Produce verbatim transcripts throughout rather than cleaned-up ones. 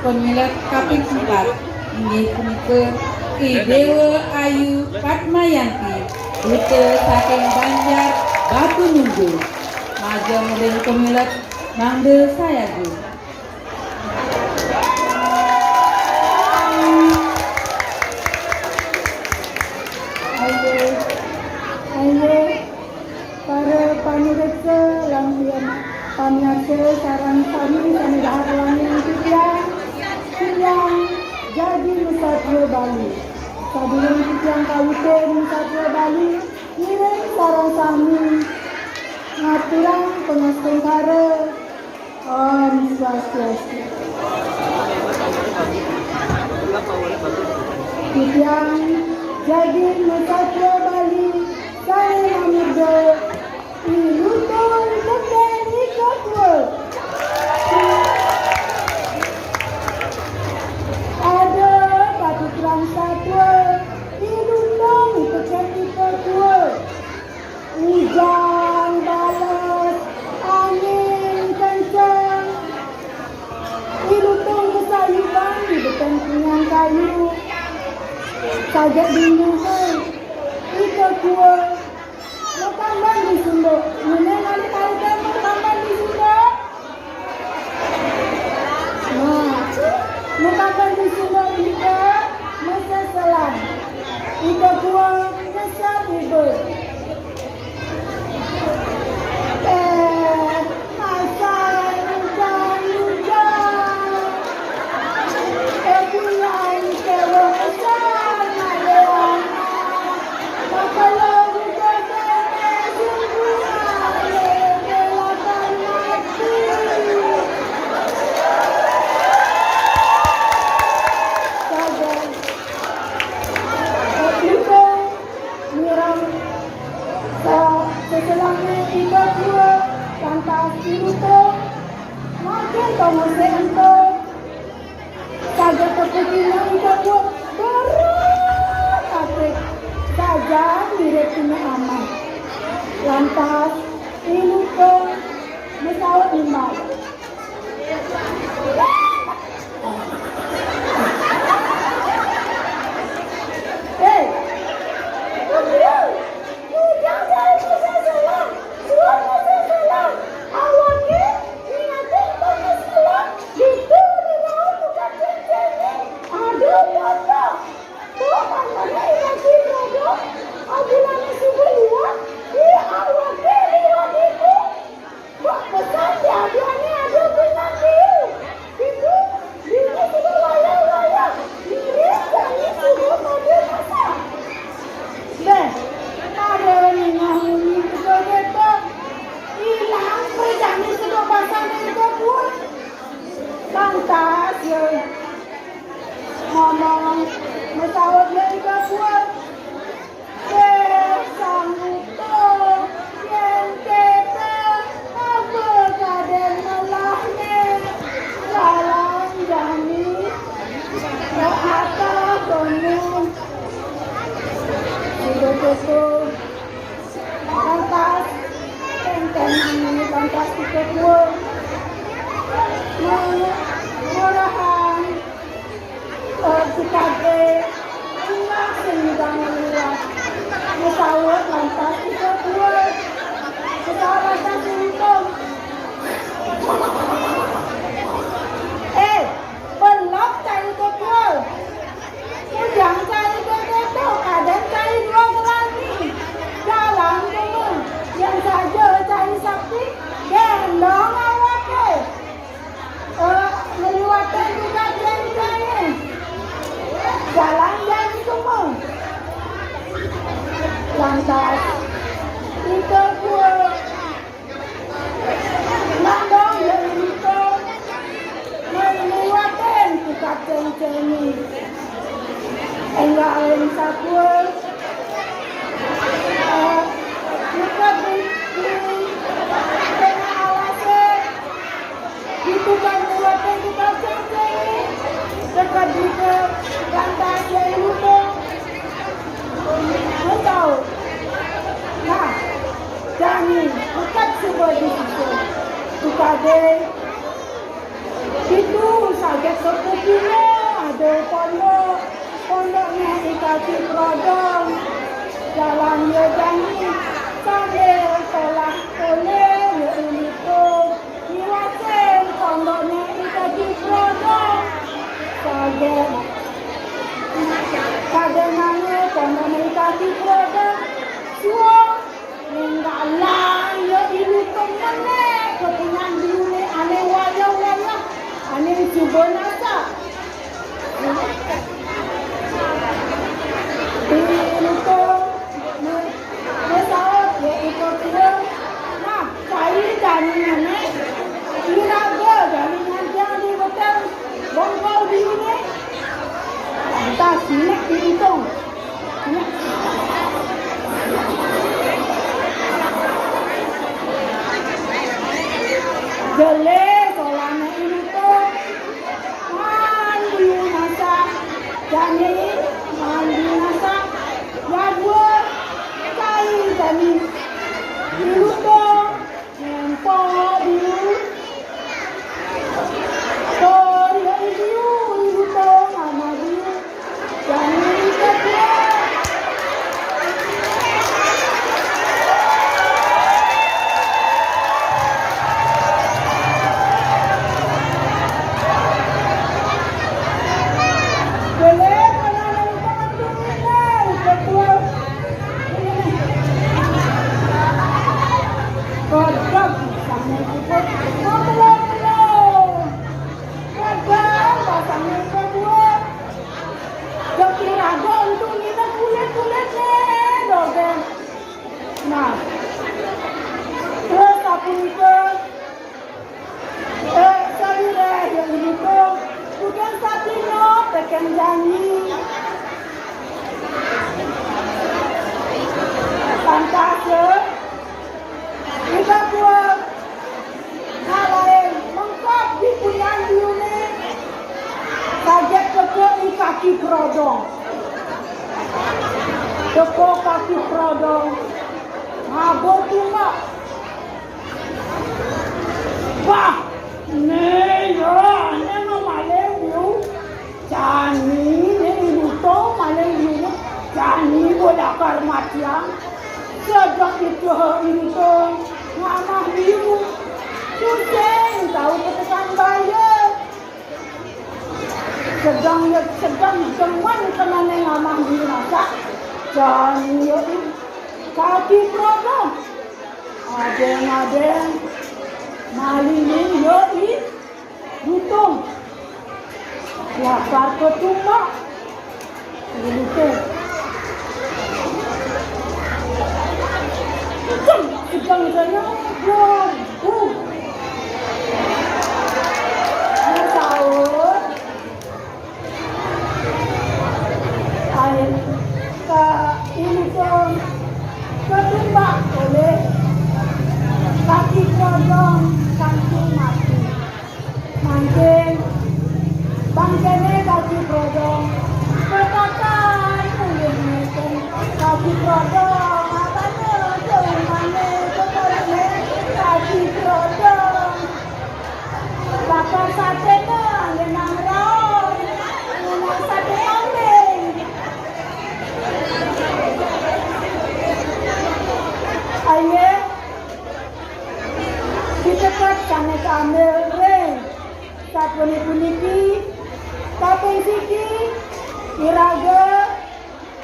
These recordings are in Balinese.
Pemilet kaping empat, inggih punika I Dewa Ayu Patmayanti, duta saking Banjar Batu Nunggu. Majeng ring pemilet mangda sayaga. Ayo, ayo, para pamiarsa lan pamiarsa sareng sami sane dahat wangiang titiang, titiang jagi masatua Bali. Sadurung titiang kawitin masatua Bali, ngiring sareng sami ngaturang pangastungkara. Om Swastiastu. Titiang jagi masatua Bali sane mamurda I Lutung Teken Ika Tua. Ada katuturan satua, I Lutung Teken Ika Tua. Ujan bales, angin kencang. I Lutung kasayuban di beten punyan kayu. Saget dina, Ika Tua makamban di sunduk. Nune ngalih-alih makamban di sunduk. Nah, makamban di sunduk Ika maseselan. Ika Tua nyesel iba. Eh, masal ujan-ujan. Eh, bulan keweng ujan malih. Seselahnya Ika Tua, lantas I Lutung, makin tongose ento. Saget tepukina Ika Tua, berat ati. Sajan mirib tina amah. Lantas, I Lutung masaut nimbal. Hei, Ika Tua, udah jai maseselan, suud maseselan. Awake Ingatin penyesalan, ditu di rauh tukang cincin. Aduh, pocong. Tuh, mangkane ingatin produk. Abulane suba liwat, di awake liwat itu. Kok pesan di aduane aduh pingan diu. Itu, dini suba wayah-wayah. Dini jani suba pada masak. Beh, mara ningeh munyi keto-keto. Ilang prajane seduk basang ring Ika Tua. Lantas, ya, ngomong, masaut ring Ika Tua. Beh, Sang Utung, yen keto, apa kaden melahne? Jalan jani, kok atah kono. Suba keto. Lantas, tentenan lantas Ika Tua. Mengorahang, eh, sukade, unggal sing nyidang liwat. Masaut lantas Ika Tua. Masaut lantas Ika Tua. Eh, pelog cai Ika Tua. Ujang cai keto, kaden cai dua gelani. Jalan kema, yen saja cai sakti, gendong awake. Eh, ngliwatin tukad cai. Jalan jani kema. Lantas, Ika Tua Landong ya Ika Tua, ngliwatin tukad cengcenge. Enggak lain satua. Eh, neked di, di tengah alase. Ditu kan ngliwatin tukad cengcenge. Neked di ke lantas ya Ika Tua. Betul. Nah, Jani, neked suba di situ. Tukade, ditu Saget toko pira ada pondok, pondokné I Kaki Prodong. Jalan ia jani sambil tolak oleh ia I Lutung. Ngiwasin pondokné I Kaki Prodong. Saget kadén nangé pondokné I Kaki Prodong. Suang Ninggalang ia I Lutung menék, ketingan biuné ané wayah-wayah, ané suba nasak. I Lutung, né, né saut ia I Ketua, "Nah, cai jani nyané, iraga jani nyantiang di beteng bongkol biuné." Lantas silik I Lutung. Jelé solané I Lutung. Mandi masak. Jani mandi masak. Jadua cai jani. I Lutung. Nempok biu. Tori biu, ibu tong ama biu. Jangan lupa pulang. Boleh, kalau ada lupa, lupa pulang. Kodok, sange kuput, koplo-plo. Kodok, sange kuput. Jok iraga untuk nginep kulit-kulit né, dogén. Nah, terus sapunika, Eh, sawiréh ya inutuh, udah sadina tekén janji. Pantas ya, udah kuat. Nah, lain, mengkap di punyan biuné. Saget teka I Kaki Prodong. Teka Kaki Prodong. Ngaba tumbak. Wah, né ya, né mah malih liu. Jani né inutuh malih liu. Jani bodakar matiang. Sedek itu inutuh ngamah liu. Tusing tau petekan bayar. Sedeng ya, sedeng demen temené ngamah di masak. Jani ya, I Kaki Prodong. Adéng-adéng, malih ya, I Lutung. Lapar ketumbak. Begitu. Kenceng, sedang saya ngobrol. Uh. Nah, sahur. Air ka inuton ketumbak oleh Kaki Prodong kangkung mati. Mangkin, bangkéné Kaki Prodong. Petakan ulih ngéten Kaki Prodong. Apanya jauh mané kepadanya Kaki Prodong. Bakar saté mah, ngenang raos. Ngenang saté kambing. Aye. Piteket sané kaambil ring sapuniki, kaping siki, iraga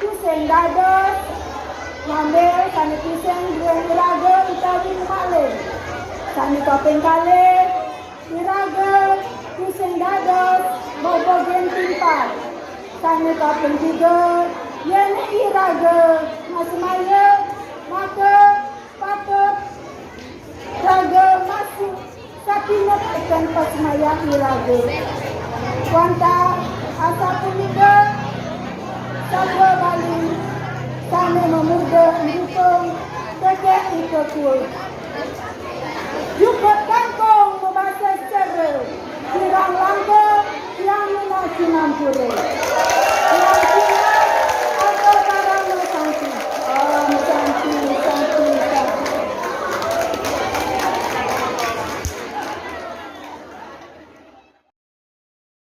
tusing dados ngambil sané tusing ring iraga utawi malih. Sané kaping kalih, iraga tusing dados bobogin timpal. Sané kaping tiga, yén iraga masemaya, maka patut raga masuk sakinep tekén pasemayang iraga. Wantah asapunika, satua Bali sané mamurda ngitung tekén I Ketua.